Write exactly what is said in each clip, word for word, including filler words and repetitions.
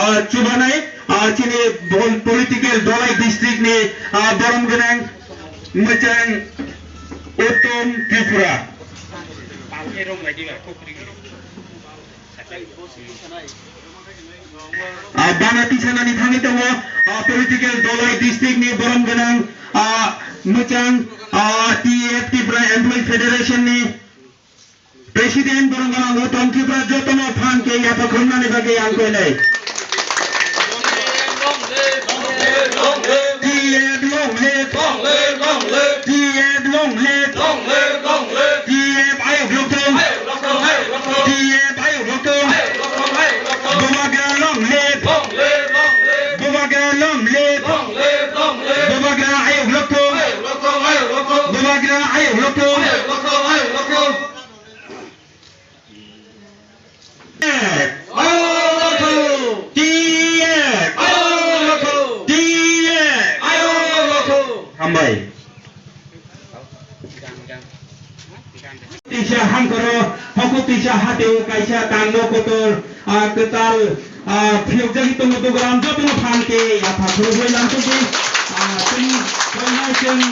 Ah, chubanai, ah, chini bol-, political Dholai district ni, ah, borom gwnang mwchang Uttom Tripura. Ah, bana tisanani thangwi tongo, ah, political Dholai district ni borom gwnang, ah, mwchang, ah, T F Tripura Employees Federation ni President borok gwnang Uttom Tripura jotono phan khe yapha khumnani bagwi ang koinai. T F long live! T F long live! T F ayuk lokthung! T F ayuk lokthung! Bubagra long live! Bubagra long live! Bubagra ayuk lokthung! Bubagra ayuk lokthung! T F! T F! Hambai. Tisa hamkoro, hoko tisa hateo kaisa tangno kotor, ah, kwtal, ah, phiyokjagwi tongo, dogoram jotono phan khe yapha khulugwi lamsokdi, ah, tini tongnai chwng,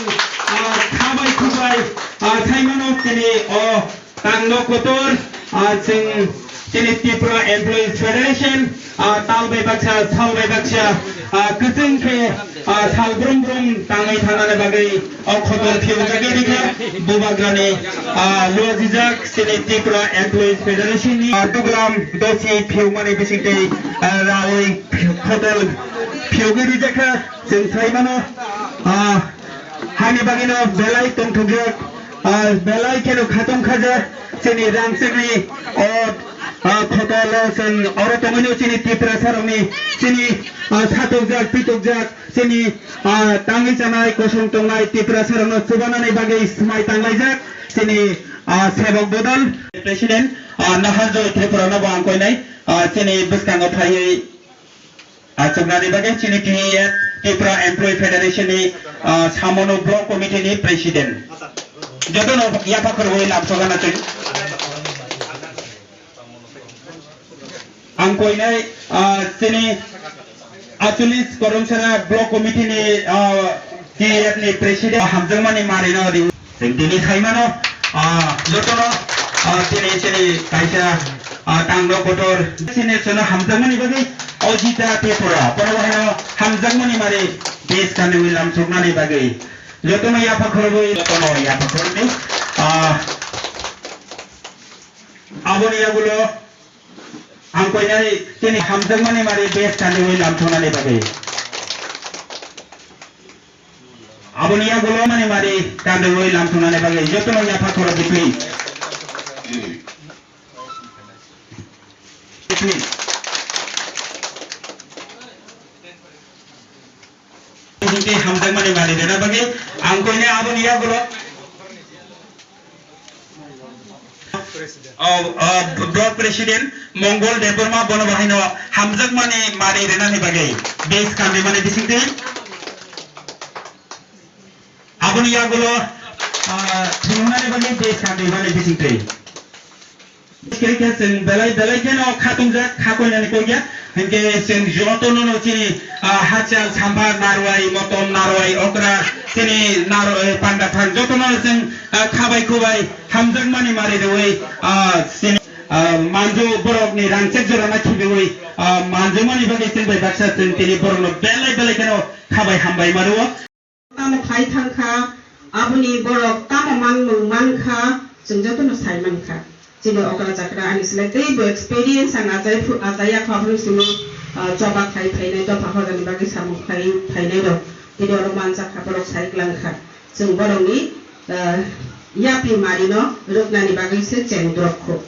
ah, khabai khubai, ah, saimano tini o Tangno kotor, ah, chwng chini Tripura Employees Federation, ah, tal bai baksa, sal bai baksa, ah, kwchwng khe, ah, sal brum brum tangwi thangnani bagwi o khotor phiyokjagwi rikha, bubagrani, ah, luajijak chini Tripura Employees Federation ni, ah, duglam dosi phiyokmani bisingtwi, ah, rawi khotor phiyogwi rijakha, chwng sai mano, ah, hani bagwino belai tongthokjak. Ah, belai kheno khatung khaja chini rangchakni o, ah, khotolo chwng oro tongwino chini Tiprasa rokni chini, ah, satokjak, pitokjak chini, ah, tangwi chanai kosong tongnai Tiprasa rokno chubanani bagwi swmai tanglaijak chini, ah, sebok bodol. President, ah, Naharjoy Tripura no bo ang koinai, ah, chini bwskango phaiwi Achuknani bagwi chini T F Tripura Employee Federation ni, ah, Samono Block Committee ni President. Jotono yapha khorwi lamsogana chwng. Ang koinai, ah, chini Achulis Koromsara Block Committee ni, ah, T F ni President hamjakmani marino ring. Chwng tini saimano, ah, jotono, ah, tini, tini kaisa, ah, tangno kotor, tini chwngno hamjakmani bagwi Ojita Tripura, bono bahaino hamjakmani mari base kanwi lamsoknani bagwi. Jotono yapha khorwi, jotono yapha khorwi, ah, aboni yagulo ang koinai tini hamjakmani mari base kanwi lamsoknani bagwi. Aboni yagulo mani mari kanwi lamsoknani bagwi jotono yapha khorwi, please. Please. Tini hamjakmani mari rwna bagwi ang koinai aboni yagulo. O, o, Block President Mongol Debbarma bono bahaino hamjakmani mari rwnani bagwi base kanwi mani bisingtwi. Aboni yagulo, ah, thwngmani bagwi base kanwi mani bisingtwi. Khe khe chwng belai belai kheno khatungjak, khakoinani kok ya. Hinkhe chwng jotono no chini, ah, hachal, sambar, narwai, motom, narwai, okra, chini naro-, eh, panda phan jotono chwng, ah, khabai khubai hamjakmani mari rwui, ah, chini, ah, manju borokni rangchak jorana khibiui, ah, manjumani bagwi chwng bai baksa chwng tini borokno belai belai kheno khabai hambai mano. Tamo khai thang kha, aboni borok tamo manmung man kha, chwng jotono sai man kha. Chini okra chakra ani slai teibo experience ang achai phu-, achai ya kha, phano simi, ah, choba khai phainai, dopha hojani bagwi samung khai phainai rok. Tini oro manjak kha, borok sai klang kha. Chwng borokni, ah, yapri marino rwknani bagwi se cheng drop kho.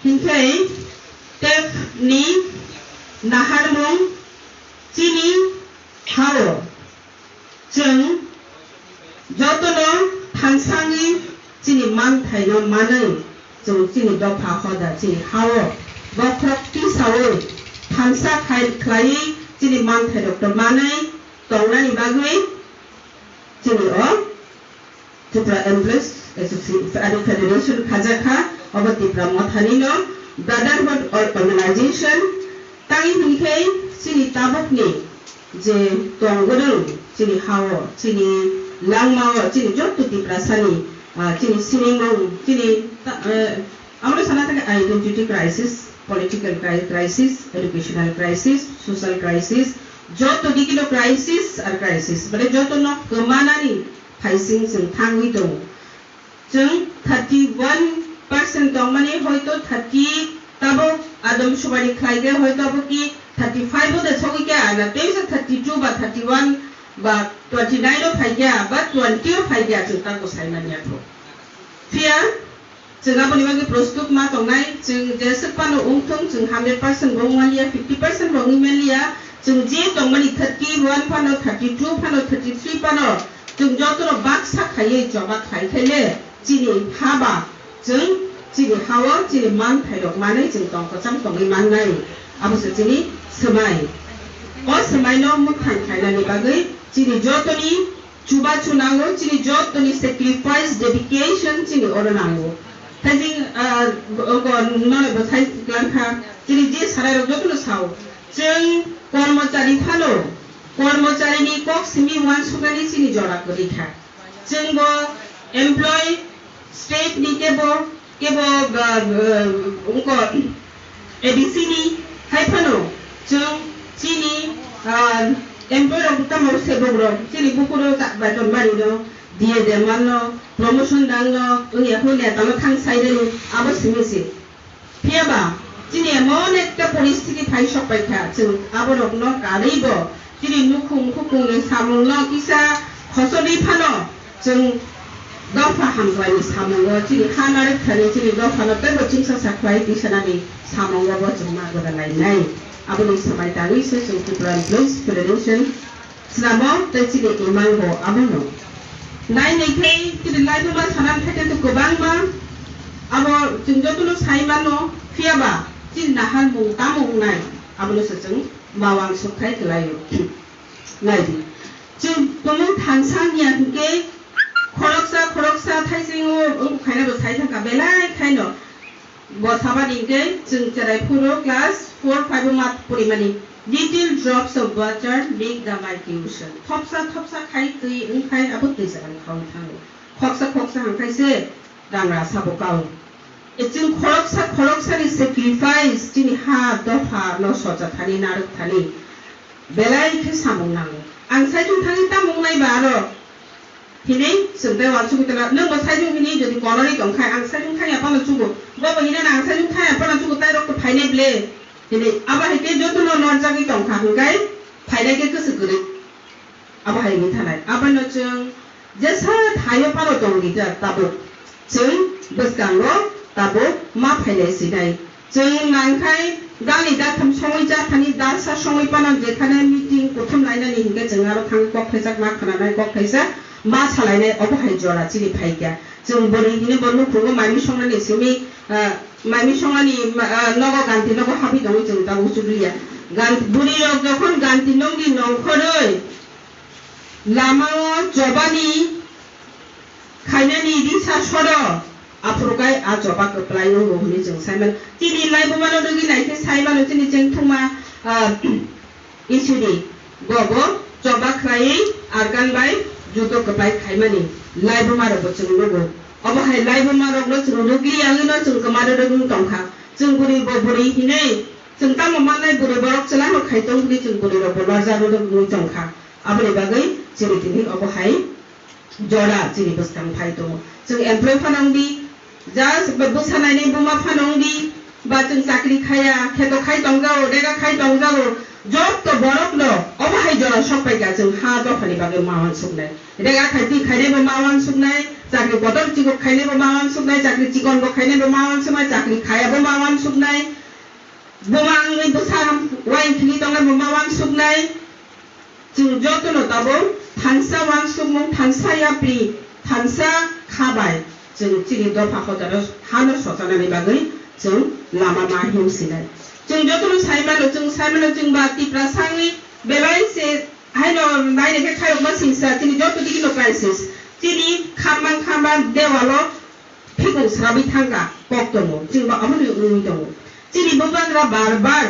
Hinkhe tep ni naharmung chini hao. Chwng jotono thansangwi chini manthaino manwi, chwng chini dopha hoda chini hao bokhorok tisaui thansa khai khlaiwi chini manthairokno manwi tongnani bagwi chini o Tripura Employees Association, ani federation khajakha, obo Tipra Mothani no Brotherhood or Organization, tei Tei chini tabukni je tong gwnang, chini ha-o, chini langma-o, chini joto Tiprasani, ah, chini sinimung, chini ta-, eh, amo sana thangkhe identity crisis, political cri-, crisis, educational crisis, social crisis, joto dikino crisis ar crisis, mane joto nok kwmanani phaising chwng thangwi tongo. Chwng thirty one percent tongmani, hoito thirty tabuk Adam Sumani khlaikhe, hoito abo ki thirty five o de sogwi khe, ana teisa thirty two ba thirty one ba twenty nine o phaikhe, ba twenty o phaikhe, chwng tamo saimanya kho. Phiya chwng aboni bagwi prostut ma tongnai, chwng jeswk phano wngthung, chwng hundred percent bo wngmaliya, fifty percent bo wngmaliya, chwng je tongmani thirty one phano, thirty two phano, thirty three phano, chwng jotono baksa khaiwi choba khlai khe le, chini ha ba chwng chini ha-o chini manthairok manwi chwng tong kwchang tongwi mannai. Abo se chini swmai. O swmaino mwthang khlainani bagwi chini jotoni chubachu nango, chini jotoni sacrifice, dedication chini oro nango. Thaijing, ah, go-, go-, nono bo sai langkha, chini je sarairok jotono sao, chwng kormochari phano, kormocharini kok simi uansuknani chini jora kwrwi kha. Chwng bo employee state ni kebo, kebo, ah, ah, wngkha A D C ni, hai phano chwng chini, ah, employee rok tamo sebok rok chini buphuru ta-, beton bari no, D A de manno, promotion dang no, wngya hwnwi tamo thang sai de, abo simi se. Phiya ba, chini emon ekta poristhiti phai sok pai kha, chwng aborokno karwi bo chini nukhung khukungni samungno kisa khochorwi phano, chwng dopha hamkraini samungo chini ha narwk thani chini dophano teibo chwngsa sakhlai tisanani samungo bo chwng ma gwdalai nai. Aboni swmai tangwi se chwng Tripura Employees Federation Swnamo tei chini imang bo abono. Nai nai khe chini laibuma sanam thai khe kwbangma abo chwng jotono sai mano, phiya ba chini nahar mung tamo wngnai abono se chwng ma uansuk khai kwlaio. Nai di. Chwng tumung thansa wngya hwnkhe khoroksa khoroksa thaisingo wng khaina bo sai thangkha belai khaino. Bo sabani hwnkhe chwng cherai phuru class four five o mat porimani, "Little drops of water make the mighty ocean." Thopsa thopsa khai twi wngkhai abo twi jagan khaui thango. Khoksa khoksa hangkhai se rangra sabo kao. E chwng khoroksa khoroksani sacrifice chini ha dopha no socha thani narwk thani belai khe samung nango. Ang saichung thangwi tamo wngnai ba aro. Hinwi chwng tei uansugwi tongla, nwng bo saichung hinwi jodi konorwi tongkha, ang saichung thangya phano chugo, bo bo hinana ang saichung thangya phano chugo, tai rok to phainai ble. Hinwi abo hai khe jotono norjagwi tongkha, hwnkhe phainai khe kwswk kwrwi. Abo hai wngwi thanai. Abono chwng jesa thaio phano tongdi kha tabuk. Chwng bwskango tabuk ma phainai sinai. Chwng nangkhai dani datham songwi cha thani, dasa songwi phano jekhane meeting kuthum lainani hinkhe chwng aro thangwi kok thaisa ma khwnanai, kok thaisa ma salainai, obo hai jora chini phaikha. Chwng bwrwi hino bo nukhungo maimi songnani simi, ah, maimi songnani, ah, nogo ganti nogo habwi tongwi chwng tabuk chukliya. Gan-, bwrwi rok jokhon ganti nongdi nongkhorwi lamao chobani khainani risa soro, aphuru kai a choba kwplai wngo hwnwi chwng sai mano. Chini laibuma no rwgwi nai khe sai mano chini chengthuma, ah, isidi bo bo choba khlaiwi arkan bai judo kwplai khaimani laibuma rok bo chwng nugo. Obo hai laibuma rok no chwng rwgwi yangwi no chwng kwma rwrwk wng tongkha. Chwng bwrwi bo bwrwi hinwi chwng tamo mannai, bwrwi borok chwla no khai tong hwnwi chwng bwrwi rok bo lorja rwrwk wngwi tongkha. Aboni bagwi chini tini obo hai jora chini bwskang phai tongo. Chwng employee phano wngdi, just ba bwsa nainai buma phano wngdi, ba chwng chakri khaya, kheto khai tongjago, rega khai tongjago, joto borokno obo hai jora sok paikha chwng ha dophani bagwi ma uansuknai. Rega khai twi khainai bo ma uansuknai, chakri kotor chikon khainai bo ma uansuknai, chakri chikon bo khainai bo ma uansuknai, chakri khaya bo ma uansuknai. Buma wngwi bwsa uain khili tongnai bo ma uansuknai. Chwng jotono tabuk thansa uansukmung, thansa yapri, thansa kha bai chwng chini dopha hojaro hano sochanani bagwi chwng lama ma himsinai. Chwng jotono sai mano, chwng sai mano, chwng ba Tiprasa wngwi belai se haino naina khe khairokma singsa chini joto digino crisis. Chini khamang khamang dewalo phikung srabwi thangkha kok tongo, chwng ba omono wngwi tongo. Chini bubagra bar bar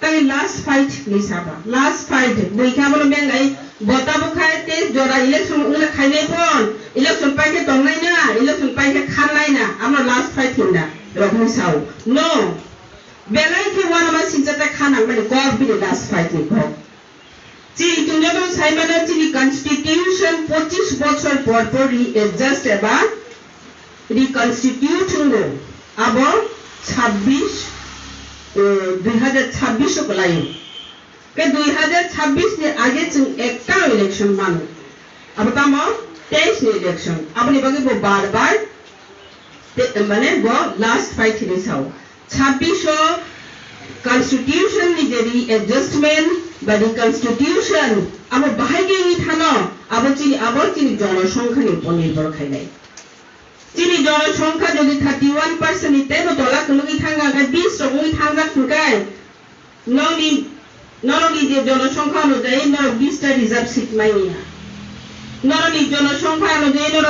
Tei last fight ni saba, last fight bui khe abono bengai bota bukhai tei jora election wngna khainai pon, election pai khe tongnai na, election pai khe kharnai na, abono last fight hinna rokni sao. No, belai khe uanama sincha tei kha nangmani kok bini last fight ni kok. Chini chwngno saimano chini constitution pochis bochor por por readjust eba reconstitute wngo, abo chabbish, eh, dui hajar chabbish o kwlaio. Khe dui hajar chabbish ni age chwng ekta election mano. Abo tamo teis ni election. Aboni bagwi bo bar bar te, mane bo last fight hinwi sao. Chabbish o constitution ni je readjustment ba reconstitution abo bahai khe wngwi thano, abo chini, abo chini jonosongkha ni upor nirbhor khainai. Chini jonosongkha jodi thirty one percent ni teibo tola kwlwngwi thangkha, hwnkhe bis rok wngwi thangjak hwnkhe, nokni, norokni je jonosongkha onujai norok bis ta reserve seat manya. Norokni jonosongkha onujai norok